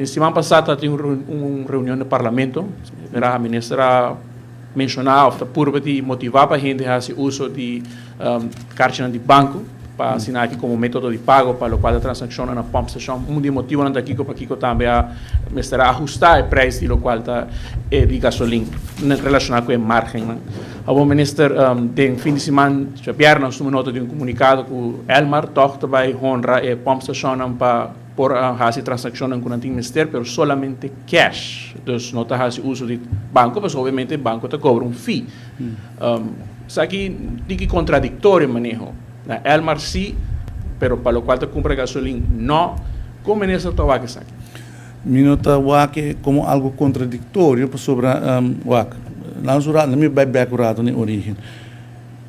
Siman pasá tabatin un reunion di parlamento, e minister a menshoná òf purba di motivá pa hende hasi uso di karchi di banko pa asina aki komo método di pago pa lokual ta transakshon na pump station. Un di motivonan ta kiko pa kiko tambe a mester ahustá e preis di lokual ta di gasolin relashoná ku e margen. Awor, minister, den fin di siman, djabièrnè, nos nota di un komunikado ku Elmar toch ta bai honra e pump station pa por hasi transakshon ku nan tin mester, pero solamente cash. Dus no ta hasi uso di banko, ma obviamente banko ta kobra un fee. Esaki ta kontradiktorio maneho. Na Elmar si, pero pa lokual ta kumpra gasolin no. Kon minister ta wak esaki? Mi no ta wak e komo algu kontradiktorio pasobra wak. Laat mi bai bèk rato na origen.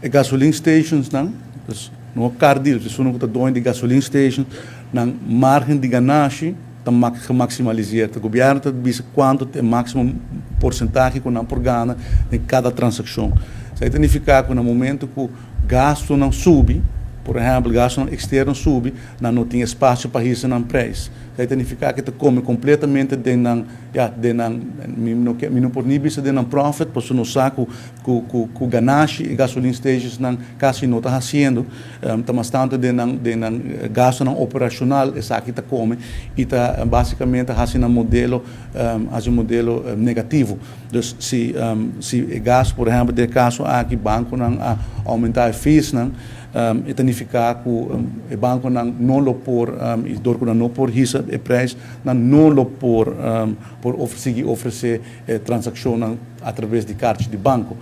E gasoline stations nan, dus no car dealers, dus ku ta doño di gasoline station, nan margen di ganashi ta gemaximaliseerd. E gobièrnu ta bisa kuantu e máksimo porsentahe ku nan por gana den kada transakshon. Esei ta nifiká ku na momento ku gastonan subi, por ehèmpel, gastonan eksterno subi, nan no tin espasio pa hisa nan preis. Esei ta nifiká ku ta kome kompletamente den nan, ja, den nan, mi no por ni bisa den nan profit, pasobra nos sa ku ganashi e gasoline stations nan kasi no ta hasiendo, ta mas tantu den nan gastonan operashonal esaki ta kome i ta básikamente hasi un modelo negativo. Dus si e gas, por ehèmpel, den kaso aki, bankonan a oumentá e fees nan, e ta nifiká ku e bankonan no lo por, i dor ku no por hisa e preis, nan no lo por sigui ofresé transakshon atraves di karchi di banko.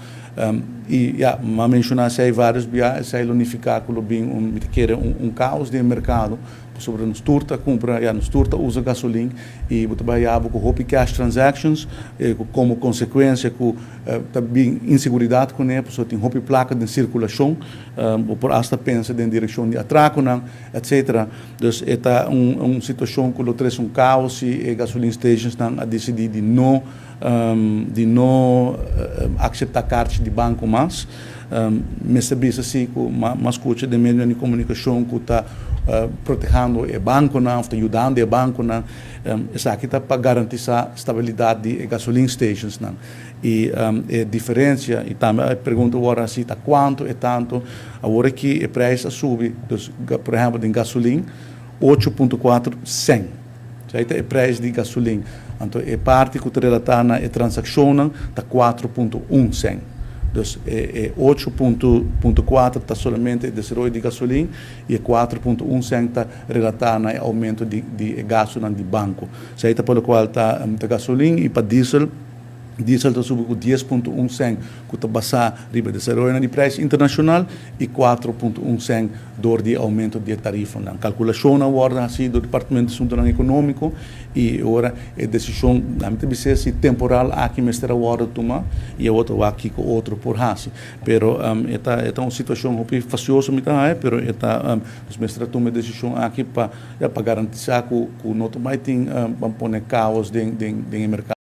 I ja, m'a menshoná esei vários bia, esei lo nifiká ku lo bin un kaos den merkado, pasobra nos tur ta kumpra, ja, nos tur ta usa gasolin i bo ta bai ku hopi cash transactions, komo konsekuensia ku tambe inseguridat kuné, pasobra tin hopi plaka den sirkulashon, por hasta pensa den direkshon di atrakonan, etc. Dus ta un situashon ku lo trese un kaos i gasoline stations nan a disidí di no aseptá karchi di banko mas. Mester bisa si ku m'a skucha den medio di komunikashon ku ta protehando e bankonan, ta yudando e bankonan. Esaki ta pa garantisá stabilidat di gasoline stations nan. I e diferensia, i tambe e pregunta awor asina, ta kuantu e tantu, awor aki e preis a subi, dus, por ehèmpel, di gasolin, 8.4 cent. Esei ta e preis di gasolin. Anto, e parti ku ta relatá na e transakshon ta 4.1 cent. Dus e 8.4 ta solamente desaroyo di gasolin i 4.1 cent ta relatá na oumento di gasto di banko. Esei ta pa lokual ta gasolin. I pa diesel, diesel ta subi ku 10.1 cent, ku ta basá riba desaroyo di preis internashonal, i 4.1 cent dor di oumento di tarifa. Kalkulashon awor asina di Departamento di Asuntu Ekonómiko i awor e desishon ta bisa temporal aki mester awor tuma i otro aki ku otro por hasi. Pero ta un situashon hopi fastioso mi ta, pero ta nos mester tuma desishon aki pa, ja, pa garantisá ku no ta bai tin pone kaos den merkado.